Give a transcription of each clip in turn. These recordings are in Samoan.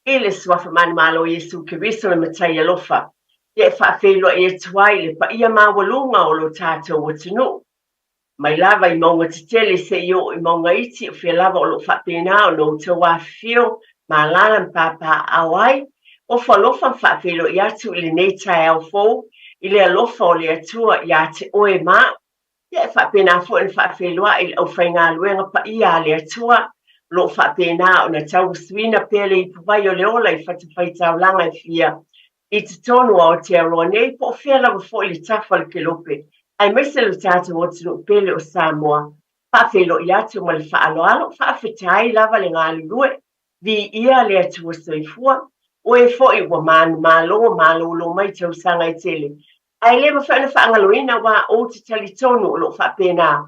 I le Suafa Manumalo o Iesu Keriso le Matai alofa, ia e faafeiloai atu ai i le paia maualuga o lo tatou atunuu, mai lava i mauga tetele seia oo i mauga iti, o fea lava o lo o faapena ona outou afifio ma alaala ma papaaao ai. Ofo alofa ma faafeiloai atu i lenei taeao fou i le alofa o le Atua ia te oe ma au. Ia e faapena foi ona faafeiloai i le aufaigaluega paia a le Atua, o lo o faapena ona tauasuina pea le ipuvai o le ola i fatafaitaulaga e fia i totonu o Aotearoa nei, po o fea lava foi le tafa o le kelope, aemaise lo tatou atunuu pele o Samoa. Faafeiloai atu ma le faaaloalo, faafetai lava le galulue, viia le Atua Soifua, o e foi ua manumalo malolo mai tausaga e tele, Ae le mafai ona faagaloina aua ou te talitonu o lo o faapena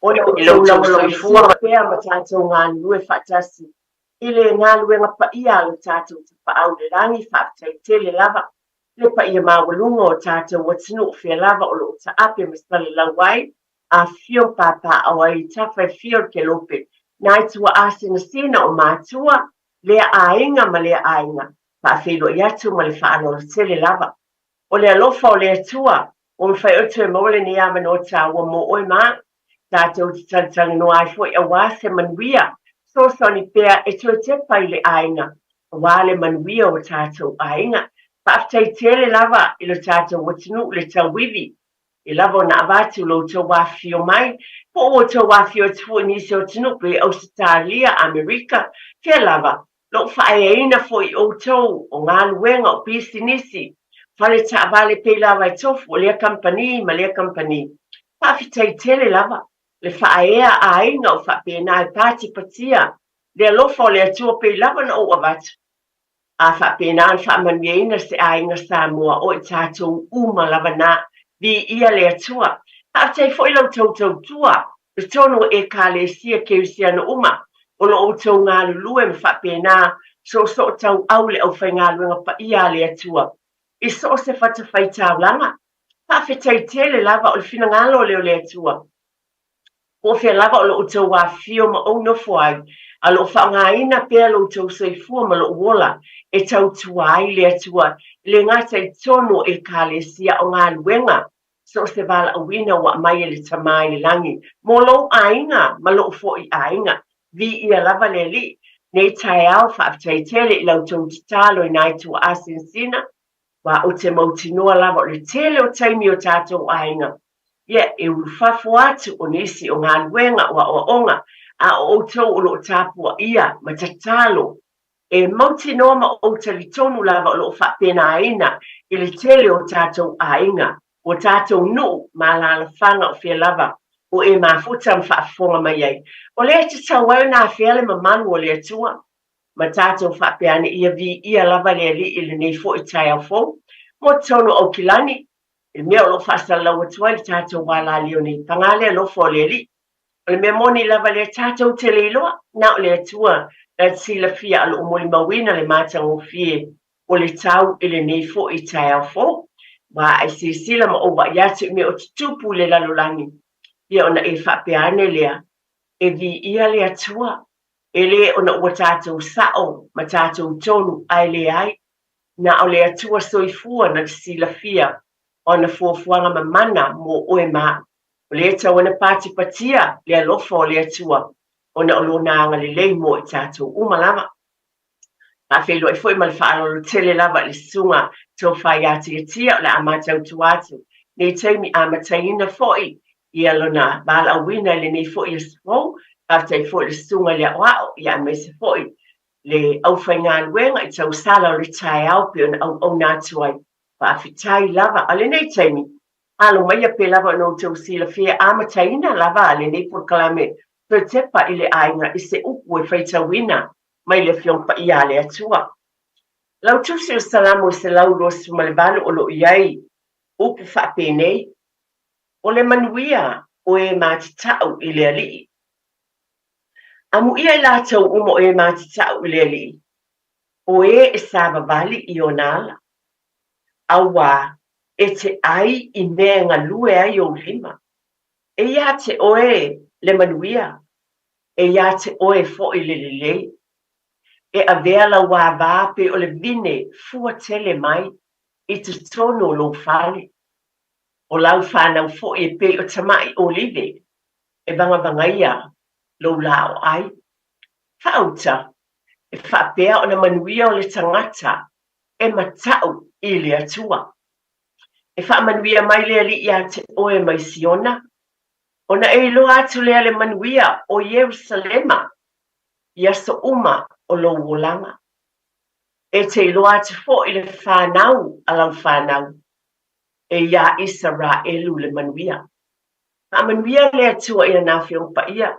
ona outou lagolagosua pea ma tatou galulue faatasi i le galuega paia a lo tatou Tapaau i le Lagi. Faafetai tele lava i le paia maualuga o tatou atunuu o fea lava o lo o taape ma salalau ai, afifio ma papaaao ai i tafa e fia o le kelope, nai tuaasinasina o matua, lea aiga ma lea aiga. Faafeiloai atu ma le faaaloalo tele lava. O le alofa o le Atua, ua mafai ona toe maua lenei avanoa taua mo oe ma au. Tatou te talatalanoa ai foi aua se manuia, fesoasoani pea e toe tepa i le aiga, aua le manuia o tatou aiga. Faafetai tele lava i lo tatou atunuu le tauivi, e lava ona avatu lo outou afifio mai, po o ua outou afifio atu foi i nisi o atunuu pei Ausetalia, Amerika, fea lava, Lou faaeaina foi i outou o galuega, o pisinisi, fale taavale pei lava e tofu o lea kamupani ma lea kamupani. Faafetai tele lava le faaea aiga o faapena e patipatia le alofa o le Atua pei lava na ou avatu. A faapena ona faamanuiaina se aiga Samoa o i tatou uma lava na. Viia le Atua. Faafetai foi la outou tautua i totonu o Ekalesia Kerisiano uma o lo outou galulue ma faapena soosootauau le aufaigaluega paia a le Atua i so o se fatafaitaulaga. Faafetai tele lava o le finagalo lea o le Atua. Po o fea lava o lo outou afifio ma ou nofo ai, a o lo o faaaogaina pea lo outou soifua ma lou ola e tautua ai le Atua, e le gata i totonu o Ekalesia o galuega so o se valaauina ua aumai e le Tama i le lagi mo lou aiga ma lou foi aiga. Viia lava le Alii. Nei taeao, faafetai tele i la outou tatalo i nai tuaa sinasina, aua ou te mautinoa lava o le tele o taimi o tatou aiga, ia, e ulufafo atu o nisi o galuega, o aoaoga, a o outou o lo o tapuaia ma tatalo E mautinoa ma ou talitonu lava o lo o faapenaina i le tele o tatou aiga, o tatou nuu ma alaalafaga o fea lava o e mafuta ma faafofoga mai ai. O lea e tatau ai ona afea le mamalu o le Atua ma tatou faapea ane ia viia lava le Alii i lenei foi taeao fou. Mo totonu o Aukilani, i le mea o lo o faasalalau atu ai le tatou alaleo nei, paga le alofa o le Alii. O le mea moni lava lea tatou te le iloa, na o le Atua na te silafia a o lo o molimauina le matagofie o le tau i lenei foi taeao fou. Aua a e silasila ma ou vaai atu i mea o tutupu i le lalolagi, ia ona e faapea ane lea, E viia le Atua, e le ona ua tatou sao ma tatou tonu, ae leai, na o le Atua soifua na te silafia o ana fuafuaga mamana mo oe ma au. O lea e tatau ona patipatia le alofa o le Atua ona o Lona agalelei mo i tatou uma lava. Faafeiloai foi ma le faaaloalo tele lava i le Susuga Tofa ia Tiatia o le a matautua atu nei taimi amataina foi ia lona valaauina i lenei foi aso fou. Faafetai foi i le Susuga i le Aoao ia aemaise foi le aufaigaluega i tausala o le taeao pei ona auauna atu ai. Faafetai lava. A o lenei taimi, Alo maia pei lava ona outou silafia e amataina lava lenei polokalame toe tepa i le aiga i se upu e faitauina mai le Afioga Paia a le Atua. Lau Tusi o Salamo 128 o lo o i ai upu faapenei, O le manuia o e matatau i le Alii. Amuia i latou uma o e matatau i le Alii, o e e savavali i ona ala. Auā, e te ʻai i mea e galue ai ou lima. E iā te ʻoe le manuia, e iā te ʻoe foʻi le lelei. E avea lau avā pei o le vine fua tele mai i totonu o lou fale. O lau fanau foi e pei o tama'i olive e vagavagaia lou lao'ai. Faauta, e faapea ona manuia o le tagata e mata'u i le Atua. E faamanuia mai le Alii iā te oe mai Siona, ona e iloa atu lea le manuia o Ierusalema i aso uma o lou olaga. E te iloa atu foi le fanau a lau fanau, e iā Isaraelu le manuia. Faamanuia le Atua i Lana Afioga Paia.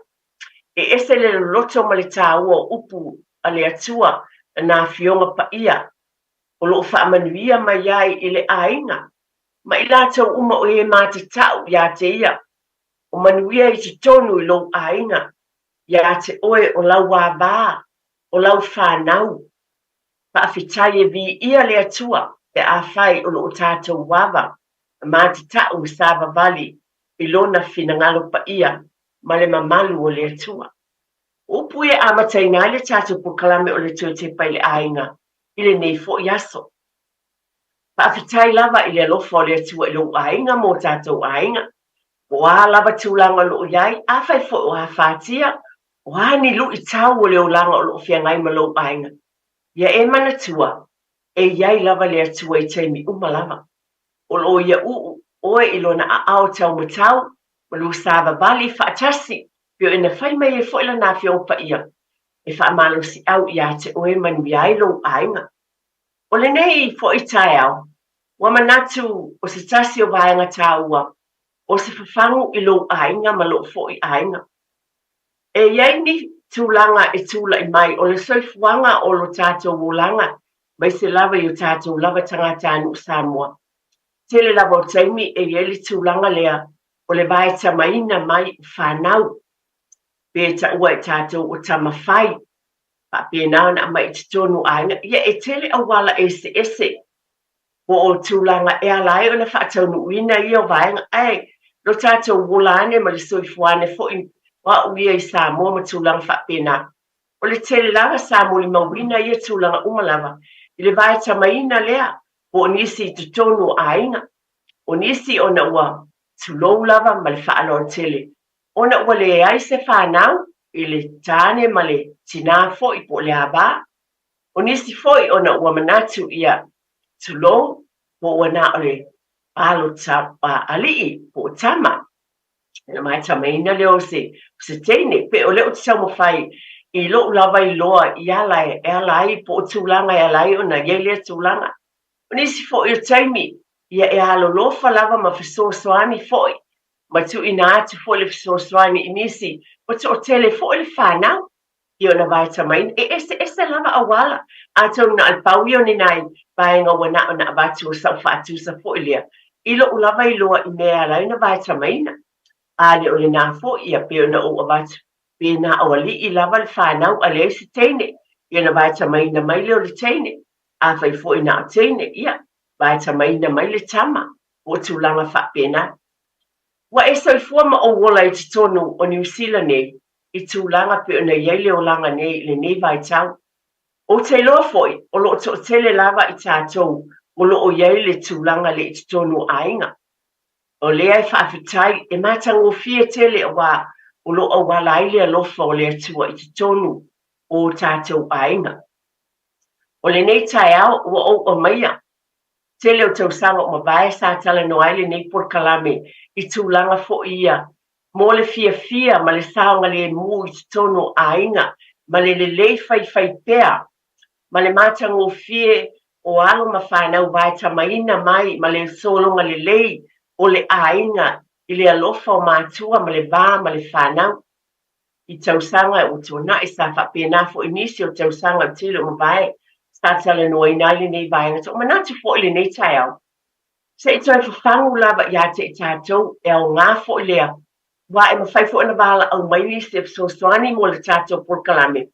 E ese le loloto ma le tāua o upu a le Atua Lana Afioga Paia o lo o faamanuia mai ai i le aiga ma i latou uma o e matatau iā te ia, o manuia i totonu i lou aiga, iā te oe o lau avā, o lau fanau. Faafetai e viia le Atua pe afai o lo o tatou ava ma matatau ma savavali i Lona finagalo paia ma le mamalu o le Atua. O upu ia e amataina ai le tatou polokalame o le Toe Tepa i le Aiga i lenei foi aso. Faafetai lava i le alofa o le Atua i lou aiga ma o tatou aiga. Po o a lava tulaga o lo o i ai, afai foi o afatia, o a ni luitau o le olaga o lo o feagai ma lou aiga, ia e manatua, e i ai lava le Atua i taimi uma lava. O lo o ia uu oe i Lona aao taumatau ma lou savavali faatasi, pei ona fai mai ai foi Lana Afioga Paia, e faamalosiau iā te oe manuia ai lou aiga. O lenei foi taeao, ua manatu o se tasi o vaega tāua o se fafagu i lou aiga ma lou foi aiga. E i ai ni tulaga e tula'i mai o le soifuaga o lo tatou olaga maise lava i o tatou lava tagatanuu Samoa. Tele lava o taimi e i ai le tulaga lea o le vaetamaina mai o fanau, pe taua e tatou o tama fai, faapena ona aumai i totonu o aiga. Ia, e tele auala eseese po o tulaga e ala ai ona faataunuuina ia o vaega, ae lo tatou ola ane ma le soifua ane foi o au ia i Samoa ma tulaga faapena. O le tele lava sa molimauina ia tulaga uma lava i le vaetamaina lea po o nisi i totonu o aiga, o nisi ona ua tulou lava ma le faaaloalo tele ona ua leai se fanau i le tāne ma le tinā foi po o le avā. O nisi foi ona ua manatu ia, tulou, po ua na o le alo alii po o tama, ona vaetamaina lea o se, o se teine. Pe o lea ou te taumafai i lou lava iloa i ala e ala ai po o tulaga e ala ai ona i ai lea tulaga. O nisi foi o taimi, ia e alolofa lava ma fesoasoani foi ma tuuina atu foi le fesoasoani i nisi ua toatele foi le fanau i ona vaetamaina. E eseese lava auala, atonu na o le pau ia o ni nai vaega ua na ona avatu o sau faatusa foi lea i lou lava iloa i mea e ala ai ona vaetamaina. A le o lenā foi ia pei ona ou avatu, pe na o alii lava le fanau a leai se teine, ia ona vaetamaina mai lea o le teine. Afai foi na o teine, ia, vaetamaina mai le tama, po o tulaga faapena. Ua e soifua ma ou ola i totonu o Niu Sila nei i tulaga pei ona i ai le olaga nei i lenei vaitau. Ou te iloa foi o lo o toatele lava i tatou o lo o i ai le tulaga lea i totonu o aiga. O lea e faafetai, e matagofie tele aua o lo o auala ai le alofa o le Atua i totonu o o tatou aiga. O lenei taeao ua ou aumaia tele o tausaga ua mavae sa talanoa ai lenei polokalame i tulaga foi ia mo le fiafia ma le saogalemu i totonu o aiga ma le lelei faifaipea ma le matagofie o alo ma fanau vaetamaina mai ma le sologa lelei o le aiga i le alofa o matua ma le va ma le fanau. I tausaga ua tuanai sa faapena foi nisi o tausaga o tele o mavae sa talanoaina ai lenei vaega. Sa ou manatu foi i lenei taeao, se i toe fafagu lava ia te i tatou, e aoga foi lea, aua e mafai foi ona valaau mai nisi e fesoasoani mo le tatou polokalame,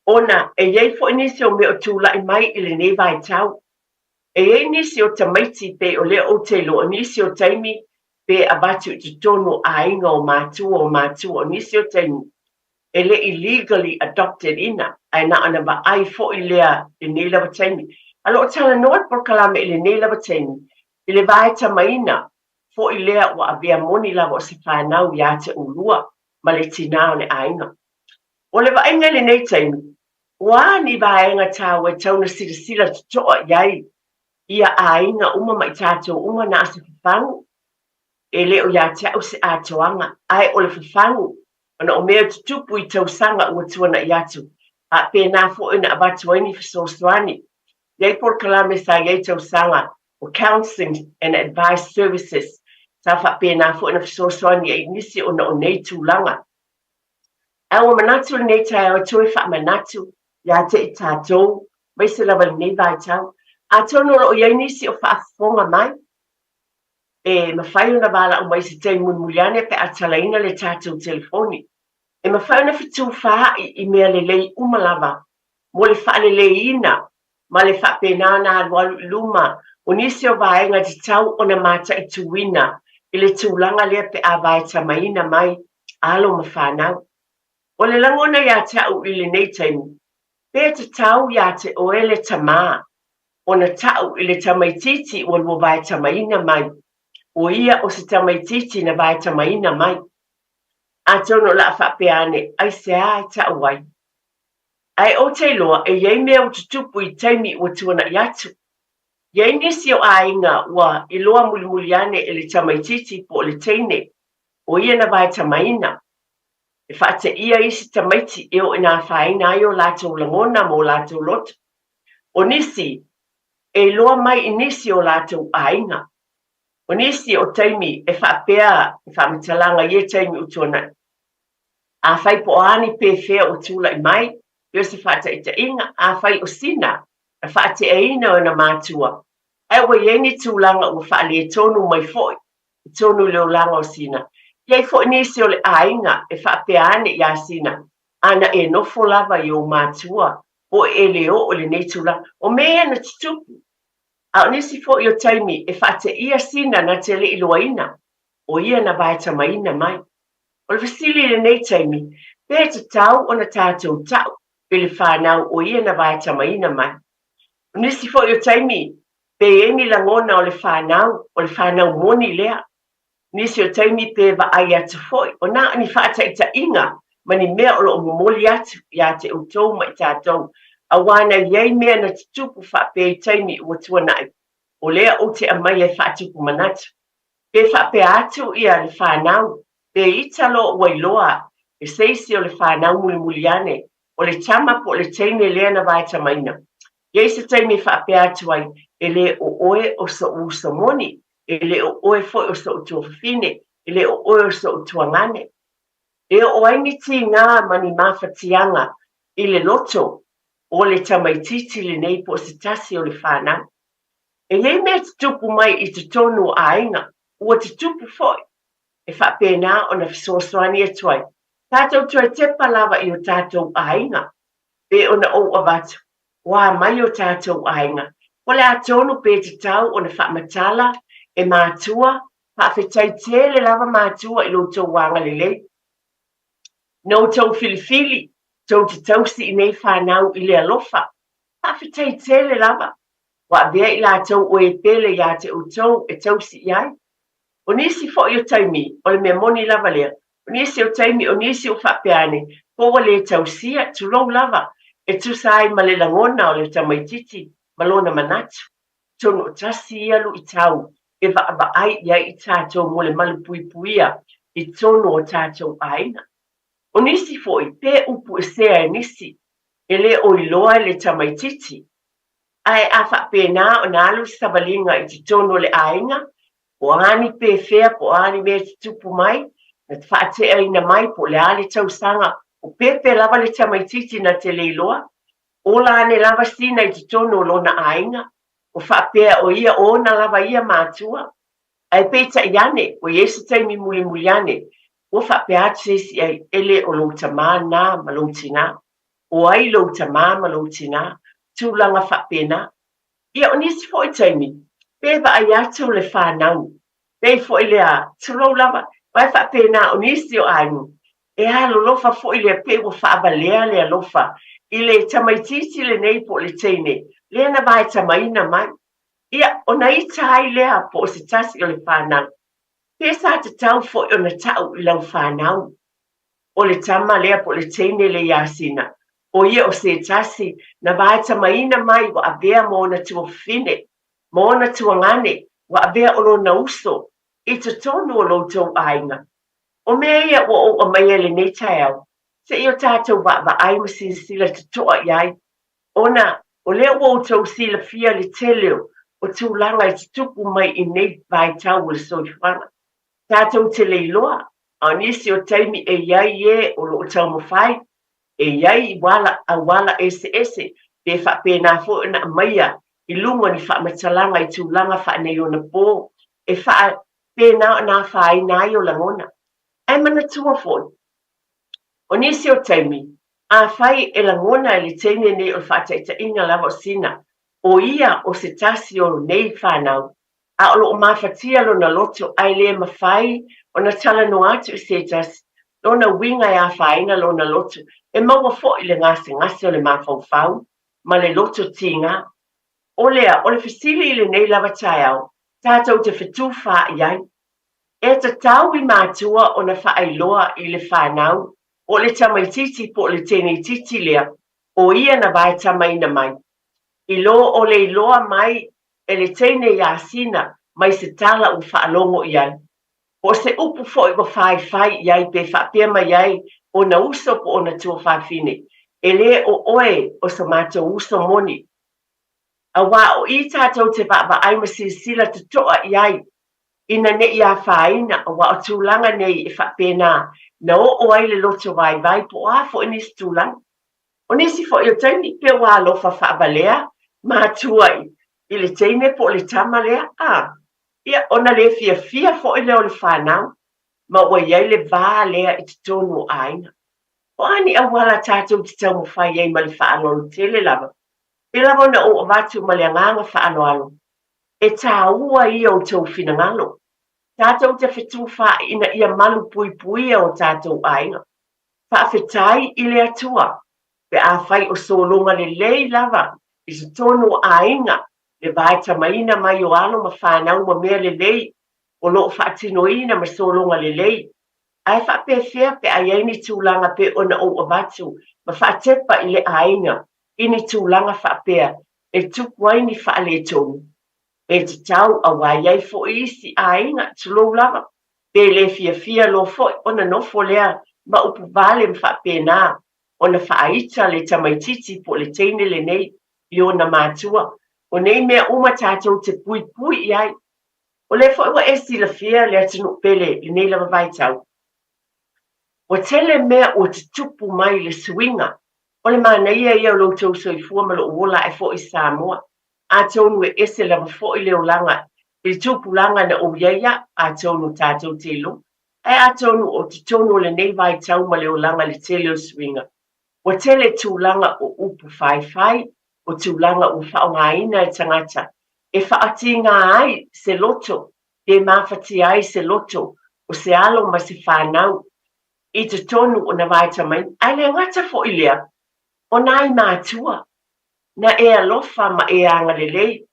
ona e i ai foi nisi o mea o tulai mai i lenei vaitau. E i ai nisi o tamaiti pei o lea ou te iloa, o nisi o taimi pe avatu i totonu o aiga o matua o matua, o nisi o taimi. E le i legally adopted ina, ae na ona vaai foi lea i lenei lava taimi. A o lo o talanoa le polokalame i lenei lava taimi i le vaetamaina foi lea ua avea moni lava o se fanau iā te ulua ma le tinā o le aiga. O le vaaiga i lenei taimi, o a ni vaega tāua e tau na silasila totoa i ai ia aiga uma ma i tātou uma na o se fafagu? E le o ia te au se atoaga, ae o le fafagu ona o mea e tutupu i tausaga ua tuana'i atu, a pēnā foi ona avatu ai ni fesoasoani. I ai polokalame sa i ai tausaga o Counselling and Advice Services sa faapena foi ona fesoasoani ai i nisi ona o nei tulaga. Ae ua manatu lenei taeao e toe faamanatu iā te i tātou, maise lava i lenei vaitau. Atonu o lo o i ai nisi o faafofoga mai, e mafai ona valaau mai i se taimi mulimuli ane pe a talaina le tatou telefoni. E mafai ona fetufaai i mea lelei uma lava mo le faaleleiina ma le faapena ona alualu i luma o nisi o vaega tatau ona mataituina i le tulaga lea pe a vaetamaina mai alo ma fanau. O le lagona iā te au i lenei taimi, pe tatau iā te oe le tamā ona ta'u i le tamaitiiti ua lua vaetamaina mai, o ia o se tamaitiiti na vaetamaina mai. Atonu o le a faapea ane, aisea e ta'u ai? Ae ou te iloa e i ai mea ua tutupu i taimi ua tuana'i atu. I ai nisi o aiga ua iloa mulimuli ane e le tamaitiiti po o le teine, o ia na vaetamaina. E faateia isi tamaiti e oo ina afaina ai o latou lagona ma o latou loto. O nisi, e iloa mai i nisi o latou aiga. O nisi o taimi e faapea i faamatalaga i ia taimi ua tuana'i. Afai po o a ni pefea ua tulai mai, pei o se faataitaiga, afai o Sina na faateaina e ona matua, ae ua i ai ni tulaga ua faaletonu mai foi i totonu i le olaga o Sina, i ai foi nisi o le aiga e faapea ane iā Sina, Ana e nofo lava i ou matua, po e le oo i lenei tulaga. O mea ia na tutupu. A o nisi foi o taimi e faateia Sina na te le iloaina, o ia na vaetamaina mai. O le fesili i lenei taimi, pe tatau ona tatou ta'u i le fanau o ia na vaetamaina mai? O nisi foi o taimi, pe i ai ni lagona o le fanau, o le fanau moni lea. Nisi o taimi pe vaai atu foi, o na o ni faataitaiga ma ni mea o lo o momoli atu iā te outou ma i tatou, auā na i ai mea na tutupu faapea i taimi ua tuana'i, o lea ou te aumaia e faatupu manatu. Pe faapea atu ia le fanau, pe ita loa ua iloa e se isi o le fanau mulimuli ane, o le tama po o le teine lea na vaetamaina. I ai se taimi e faapea atu ai, e le o oe o soʻu uso moni, e le o oe foi o soʻu tuafafine, e le o oe o soʻu tuagane. E oo ai ni tigā ma ni mafatiaga i le loto o le tamaitiiti lenei po o se tasi o le fanau. E i ai mea tutupu mai i totonu o aiga, ua tutupu foi, e faapena ona fesoasoani atu ai. Tatou toe tepa lava i o tatou aiga, pe ona ou avatu, o a mai o tatou aiga, po o le a tonu pe tatau ona faamatala e matua, faafetai tele lava matua i lo outou agalelei. Na outou filifili, tou te tausi i nei fanau i le alofa, faafetai tele lava. Ua avea i latou o e pele iā te outou e tausi i ai. O nisi foi o taimi, o le mea moni lava lea, o nisi o taimi, o nisi ua faapea ane, po ua lē tausia, tulou lava, e tusa ai ma le lagona o le tamaitiiti ma lona manatu. Atonu o tasi ia luitau e vaavaai i ai i tatou mo le malupuipuia i totonu o tatou aiga. O nisi foi, pe upu esea e nisi, e le o iloa e le tamaitiiti, Ae a faapena ona alu le savaliga i totonu o le aiga, po o a ni pefea, po o a ni mea e tutupu mai, na te faateaina mai po o le a le tausaga, o pepe lava le tamaitiiti na te le iloa, ola ane lava sina i totonu o lona aiga, ua faapea o ia ona lava ia matua. Ae peitai ane, ua i ai se taimi mulimuli ane, ua faapea atu se isi i ai, e le o lou tamā lena ma lou tinā. O ai lou tamā ma lou tinā, tulaga faapena. Ia, o nisi foi taimi, pe vaai atu le fanau, pei foi lea, tulou lava, aua e faapena, o nisi o aiga, E alolofa foi lea pei ua faavalea le alofa i le tamaitiiti lenei po o le teine lea na vaetamaina mai. Ia, ona ita ai lea po o se tasi o le fanau. Pe sa tatau foi ona ta'u i lau fanau o le tama lea po o le teine lea ia Sina, o ia o se tasi na vaetamaina mai ua avea ma ona tuafafine, ma ona tuagane, ua avea o lona uso i totonu o lo outou aiga. O mea ia ua ou aumaia i lenei taeao, se i o tatou vaavaai ma silasila totoa i ai, ona o lea ua outou silafia le tele o tulaga e tutupu mai i nei vaitau o le soifuaga. Tatou te le iloa, a o nisi o taimi e i ai e o lo o taumafai, e i ai auala eseese pe faapena foi ona aumaia i luga o ni faamatalaga i tulaga faaneionapo e faapena ona afaina ai o lagona. Ae manatua foi, o nisi o taimi, afai e lagona e le teine nei o le faataitaiga lava o Sina, o ia o se tasi o nei fanau, a o lo o mafatia lona loto ae le mafai ona talanoa atu i se tasi, lona uiga e afaina lona loto, e maua foi le gasegase o le mafaufau ma le loto tiga. O lea, o le fesili i lenei lava taeao, tatou te fetufaai ai. E tatau i matua ona faailoa i le fanau o le tamaitiiti po o le teneitiiti lea o ia na vaetamaina mai. I lo o le iloa mai e le teine iā Sina mai se tala ua faalogo i ai. Po o se upu foi ua faifai i ai pe faapea mai ai ona uso po o ona tuafafine, E le o oe o so matou uso moni. Auā o i tatou te vaavaai ma silasila totoa i ai, ina ne i afaina, auā o tulaga nei e faapena na oo ai le loto vaivai po o a foi nisi tulaga. O nisi foi o taimi, pe ua alofa faavalea matua i le teine po o le tama lea, a, ia, ona le fiafia foi lea o le fanau, ma ua i ai le va lea i totonu o aiga. O a ni auala tatou te taumafai ai ma le faaaloalo tele lava, Pei lava ona ou avatu ma le agaga faaaloalo, e tāua ia outou finagalo. Tatou te fetufaai ina ia malupuipuia o tatou aiga. Faafetai i le Atua pe afai o sologa lelei lava i totonu o aiga le vaetamaina mai o alo ma fanau ma mea lelei o lo o faatinoina ma sologa lelei. Ae faapefea pe a i ai ni tulaga pei ona ou avatu ma faatepa i le aiga i ni tulaga faapea e tupu ai ni faaletonu, e tatau auā i ai foi isi aiga, tulou lava, pe le fiafia loa foi ona nofo lea ma upu vale ma faapena ona faaita le tamaitiiti po o le teine lenei i ona matua. O nei mea uma tatou te puipui i ai. O lea foi ua e silafia le atunuu pele i lenei lava vaitau. Ua tele mea ua tutupu mai i le suiga O le manaia ia o lo outou soifua ma lou ola ae foi i Samoa. Atonu e ese lava foi le olaga i le tupulaga na ou i ai au, atonu tatou te iloa. Ae atonu o totonu o lenei vaitau ma le olaga i le tele o suiga, ua tele tulaga o upu faifai, o tulaga ua faaaogaina e tagata e faatigā ai se loto pe mafatia ai se loto o se alo ma se fanau i totonu o na vaetamaina, ae le gata foi lea, o nai matua, na e alofa ma e agalelei,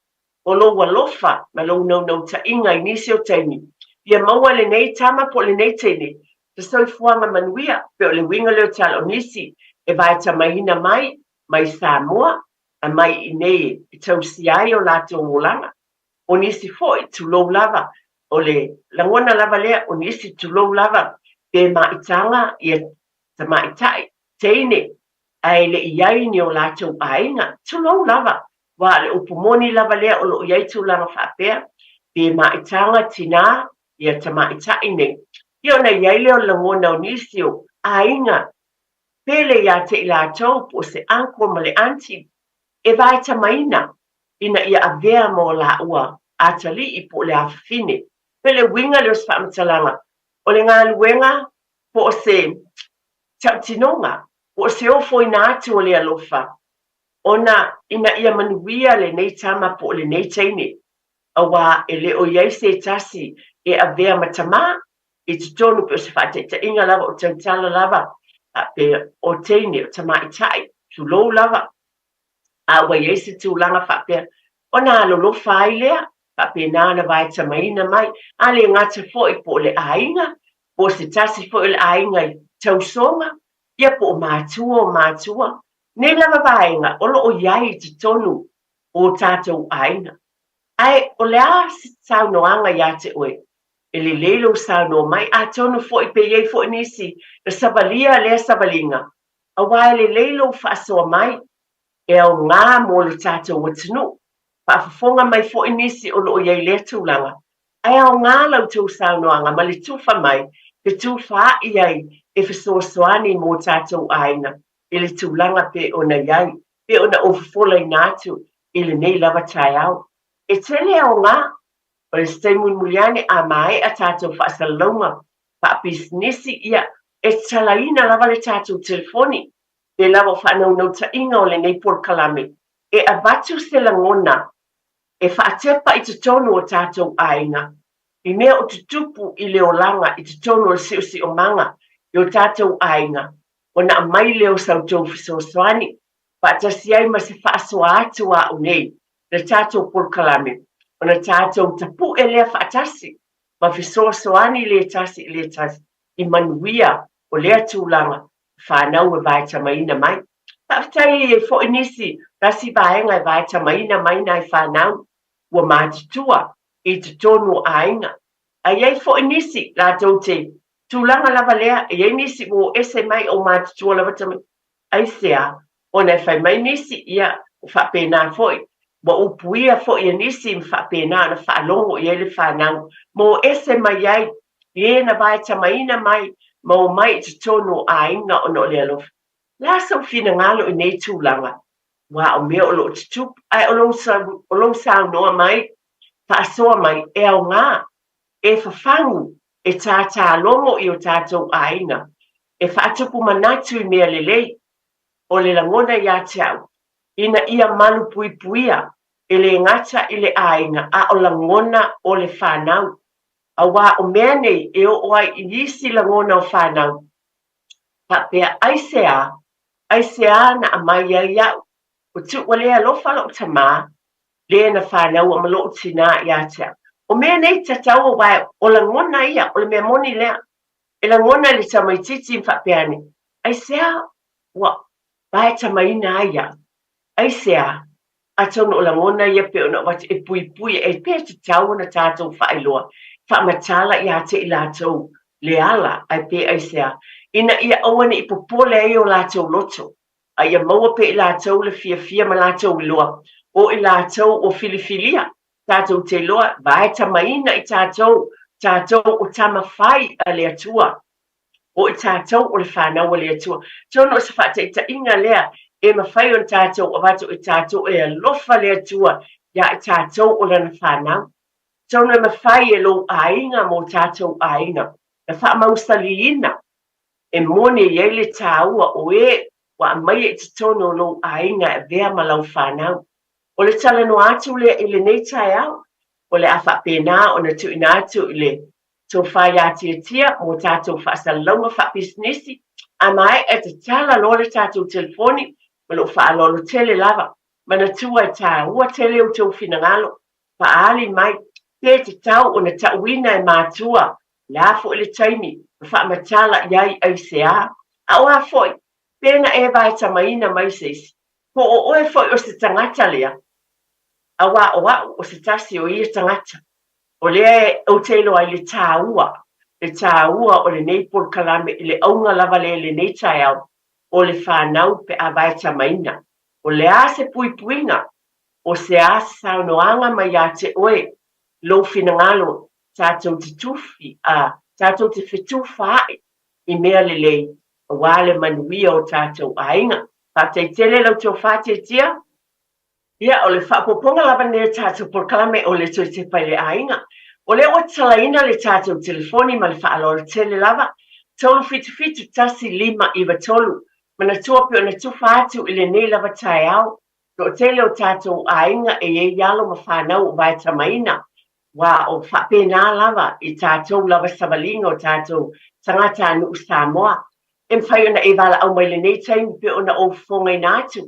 o lou alofa ma lou naunautaiga i nisi o taimi, ia maua lenei tama po o lenei teine se soifuaga manuia, pe o le uiga lea o tala o nisi e vaetamaina mai mai Samoa a mai i inei e tausia ai o latou olaga. O nisi foi, tulou lava, o le lagona lava lea, o nisi, tulou lava, pe maitaga ia tamaitai, teine, ae le i i ai ni o latou aiga, tulou lava, aua o le upu moni lava lea o lo o i ai tulaga faapea, pe maitaga tinā ia tamaitai nei. Ia ona i ai lea o le lagona o nisi o aiga pele ia te i latou po o se uncle ma le aunty e vaetamaina ina ia avea ma o lāua atalii po o le afafine. Pei le uiga lea o se faamatalaga, o le galuega po o se tautinoga, po o se ofoina atu o le alofa, ona ina ia manuia lenei tama po o lenei teine, auā e le o i ai se tasi e avea ma tamā, i totonu pei o se faataitaiga lava o tautala lava pe o teine, o tamaitai, tulou lava. A ua i ai se tulaga faapea, ona alolofa ai lea, faapena ona vaetamaina mai, a le gata foi po o le aiga, po o se tasi foi o le aiga i tausoga, ia po o matua o matua, nei lava vaega o lo o i ai i totonu o tatou aiga. Ae o le a se saunoaga ia te oe? E lelei lou saunoa mai, atonu foi pe i ai foi nisi na savalia lea savaliga, aua e lelei lou faasoa mai, e aoga mo le tatou atunuu. Faafofoga mai foi nisi o lo o i ai i lea tulaga, ae aoga la outou saunoaga ma le tufa mai, fetufaai ai e fesoasoani mo tatou aiga i le tulaga pei ona i ai, pei ona ou fofolaina atu i lenei lava taeao. E tele aoga o le se taimi mulimuli ane a maea tatou faasalalauga faapisinisi, ia, e tatalaina lava le tatou telefoni, pe lava o faanaunautaiga o lenei polokalame, e avatu se lagona e faatepa i totonu o tatou aiga i mea o tutupu i le olaga i totonu o le siosiomaga i o tatou aiga, ona aumai lea o sa outou fesoasoani faatasi ai ma se faasoa atu a au nei le tatou polokalame, ona tatou tapue lea faatasi ma fesoasoani le tasi i le tasi i manuia o lea tulaga fanau e vaetamaina mai. Faafetai e i ai foi nisi tasi vaega e vaetamaina mai nai fanau ua matutua i totonu o aiga. A i ai foi nisi latou te tulaga lava lea, e i ai nisi ua o ese mai o matutua lava tamaiti. Aisea? Ona e fai mai nisi, ia, ua faapena foi, ua upuia foi e nisi ma faapena ona faalogo i ai le fanau, ma o ese mai ai i e na vaetamaina mai ma omai i totonu o aiga ona o le alofa. O le a sou finagalo i nei tulaga? Aua o mea o lo o tutupu, ae o lou, o lou saunoa mai, faasoa mai, e aoga, e fafagu, e tātālogo i o tātou aiga, e faatupu manatu i mea lelei, o le lagona iā te au, ina ia malupuipuia, e le gata i le aiga, a o lagona o le fanau. Aua o mea nei e oo ai i isi lagona o fanau, faapea, Aisea? Aisea na aumai ai au? Ua tuua le alofa loʻu tamā, lē na fānaua ma loʻu tinā iā te au. O mea nei tatau aua o lagona ia, o le mea moni lea. E lagona i le tamaitiiti ma faapea ane, Aisea ua vaetamaina ai au? Aisea? Atonu o lagona ia pei ona avatu e puipui e pei e tatau ona tatou faailoa, faamatala iā te i latou le ala ae pe aisea, ina ia aua ne i popole ai o latou loto, a ia maua pea i latou le fiafia ma latou iloa, o i latou ua filifilia, tatou te iloa, vaetamaina i tatou, tatou o tama fai a le Atua, o i tatou o le fanau a le Atua. Atonu o se faataitaiga lea e mafai ona tatou avatu e tatou e alofa le Atua iā i tatou o Lana fanau. Atonu e mafai e lou aiga ma o tatou aiga na faamausaliina e moni e i ai le tāua o e ua aumaia i totonu o lou aiga e avea ma lau fanau. O le talanoa atu lea i lenei taeao, o le a faapena ona tuuina atu i le tofa iā Tiatia mo tatou faasalalauga faapisinisi, a maea e tatala loa le tatou telefoni ma lou faaaloalo tele lava. Manatua e tāua tele outou finagalo, faaali mai pe tatau ona tauina e matua le a foi le taimi ma faamatala i ai aisea, a o a foi, pe na e vaetamaina mai se isi, po o oe foi o se tagata lea, aua o au o se tasi o ia tagata, o lea ou te iloa ai le tāua, le tāua o lenei polokalame i le auga lava lea i lenei taeao, o le fanau pe a vaetamaina. O le a se puipuiga, o se a se saunoaga mai ia te oe, lou finagalo tatou te tufi, a, tatou te fetufaai i mea lelei aua le manuia o tatou aiga. Faafetai tele lau tofa Tiatia. Ia, o le faaopoopoga lava lenei o tatou polokalame o le toe tepa i le aiga. O lea ua tatalaina le tatou telefoni ma le faaaloalo tele lava, 377 1593. Manatua pei ona tufa atu i lenei lava taeao, toatele o tatou aiga e i ai alo ma fanau o vaetamaina. Ua o faapena lava i tatou lava savaliga o tatou tagatanuu Samoa. E mafai ona e valaau mai lenei taimi pei ona ou fofogaina atu.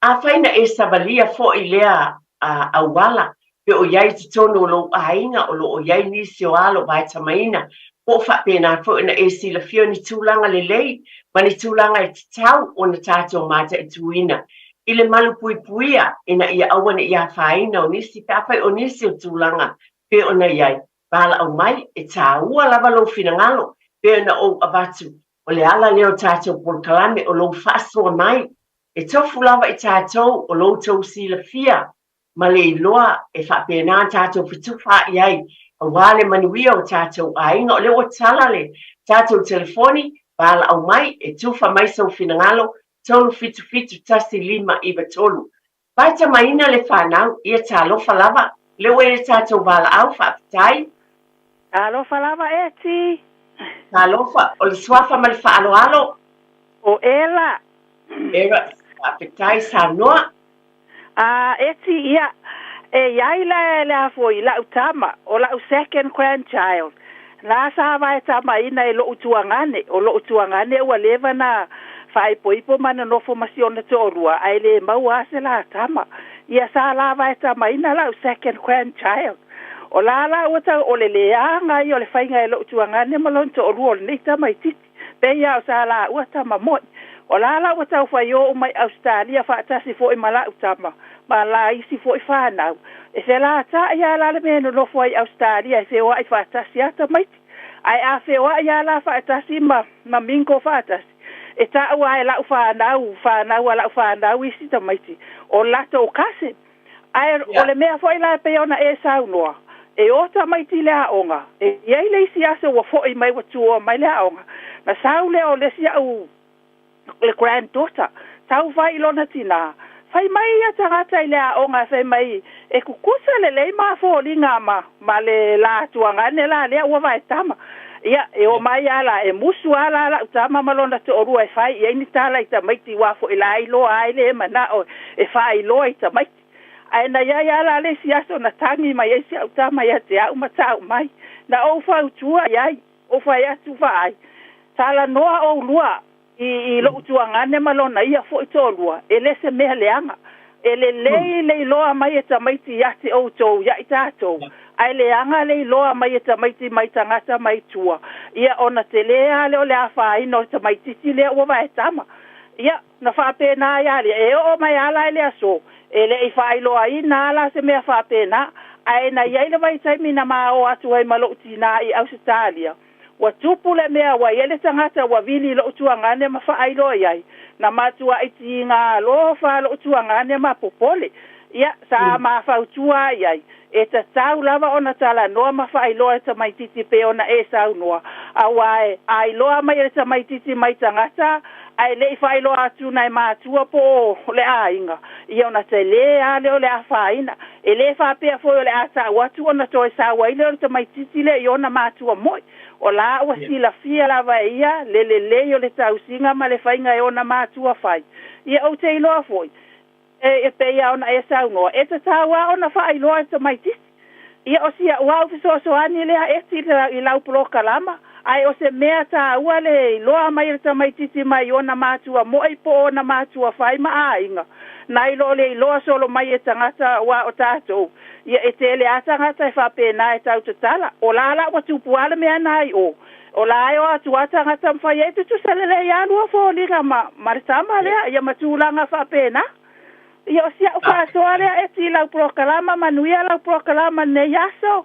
Afai na e savalia foi lea auala pe o i ai i totonu o lou aiga o lo o i ai nisi o alo vaetamaina, po o faapena foi ona e silafia ni tulaga lelei ma ni tulaga e tatau ona tatou mataituina i le malupuipuia ina ia aua ne i afaina o nisi pe afai o nisi o tulaga pei ona i ai. Valaau mai, e taua lava lou finagalo pei ona ou avatu, o le ala lea o tatou polokalame o lou faasoa mai. E tofu lava i tatou o lo outou silafia ma le iloa e faapena ona tatou fetufaai ai aua le manuia o tatou aiga. O lea ua tala le tatou telefoni, valaau mai e tufa mai sou finagalo, 377 1593. Vaetamaina le fanau, ia talofa lava, o lea ua i le tatou valaau, faafetai. Talofa lava Eti. Talofa, o le suafa ma le faaaloalo. O Ela. Ela, faafetai saunoa. A Eti, ia, e i ai le, le a foi, la'u tama, o la'u second grandchild, la sa vaetamaina e lo'u tuagane, o lo'u tuagane ua leva na faaipoipo ma nonofo ma si ona to'alua, ae lē maua a se la tama. Ia sa la vaetamaina la'u second grandchild. O la la ua tau o le leaga ia o le faiga e lo'u tuagane ma lona to'alua o lenei tamaititi. Pei lava o sa laua tama mo'i. O la la ua tau faiō uma i Ausetalia faatasi fo'i ma la'u tama, ma la isi fo'i fanau. E felata'i a la le mea e nonofo ai i Ausetalia e feoa'i faatasi a tamaiti. Ae a feoa'i a la faatasi ma, ma mingle faatasi, e ta'u a e la'u fanau, fanau a la'u fanau isi tamaiti, o latou cousin. Ae o le mea foi la e pei ona e saunoa, e o tamaiti i le aoga, e i ai le isi aso ua fo'i mai ua tuoa mai le aoga, na sau lea o le isi a'u le granddaughter, sau fai i lona tinā, fai mai ia tagata i le aoga fai mai e tutusa lelei ma foliga ma, ma le la tuagane la lea ua vaetama. Ia, e omai a la, e musu a la la'u tama ma lona to'alua e fai i ai ni tala i tamaiti uā fo'i la iloa ai le mana'o e faailoa i tamaiti. Ae na i ai a la le isi aso na tagi mai ai si a'u tama ia te a'u ma ta'u mai, na ou fautua i ai, ou fai atu vaai, talanoa ʻoulua i, i lo'u tuagane ma lona ia fo'i to'alua, e le se mea leaga. E lelei le iloa mai e tamaiti ia te ʻoutou ia i tatou, ae leaga le iloa mai e tamaiti mai tagata mai tua, ia ona telē a lea o le afaina o le tamaititi lea ua vaetama. Ia, na faapena ai a lea, e oo mai a la i le aso, e le i faailoaina a la se mea faapena, ae na i ai le vaitaimi na ma o atu ai ma lo'u tinā i Ausetalia, Ua tupu le mea ua i ai le tagata ua vili i lo'u tuagane ma faailoa i ai, na matua'i tiga alofa lo'u tuagane ma popole. Ia, sa ma fautua ai i ai, e tatau lava ona talanoa ma faailoa e tamaititi pei ona e saunoa, auā e a iloa mai e le tamaititi mai tagata ae le i faailoa atu nai matua po o le aiga, ia ona telē a lea o le afaina. E lē faapea foi o le a ta'u atu ona toe sau ai lea o le tamaititi lea i ona matua mo'i. O la ua silafia lava e ia le lelei o le tausiga ma le faiga e ona matua fai. Ia ou te iloa foi, e pei a ona e saunoa, e tatau a ona faailoa e tamaititi. Ia o si a'u au fesoasoani lea Eti i lau polokalama, ae o se mea tāua le iloa mai e le tamaititi mai ona matua mo'i po o ona matua fai ma aiga, nai lo le iloa solo mai e tagata auā o tatou, ia e tele a tagata e faapena e tau tatala, o la la ua tupu a le mea na i o, o la e o atu a tagata ma fai ai tutusa lelei a lua foliga ma, ma le tama lea, ia ma tulaga faapena. Ia o si a'u faasoa lea Eti i lau polokalama, manuia lau polokalama lenei aso.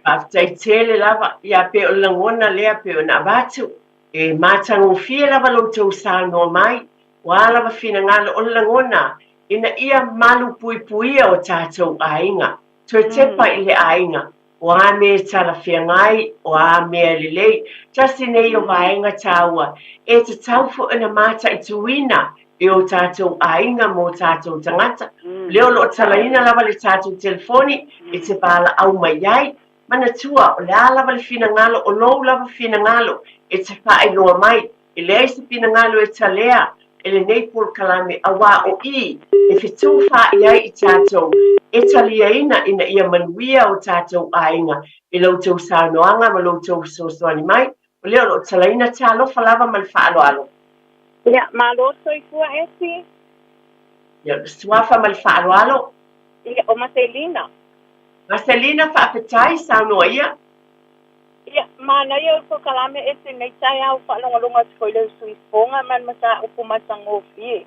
Faafetai tele lava, ia pei o le lagona lea pei ona avatu, e matagofie lava lo outou saunoa mai, o a lava finagalo, o le lagona ina ia malupuipuia o tatou aiga, toe tepa i le aiga, o a mea e talafeagai, o a mea e lelei. Tasi nei o vaega tāua e tatau foi ona mataituina e o tatou aiga ma o tatou tagata. Lea o lo o talaina lava le tatou telefoni e te valaau mai ai. Manatua, o le a lava le finagalo, o lou lava finagalo e te faailoa mai. E leai se finagalo e talea. e lenei polokalame auā o i e fetufaai ai i tatou e taliaina ina ia manuia o tatou aiga i lo outou saunoaga ma lo outou fesoasoani mai. O lea o lo o talaina talofa lava ma le faaaloalo. Ia, malo soifua Esi. Ia, o le suafa ma le faaaloalo. Ia, o Maselina. Maselina, faafetai, saunoa ia. Ia, manaia o le polokalame ese nei taeao faalogologo atu foi i le usuifoga ma le mataupu matagofie.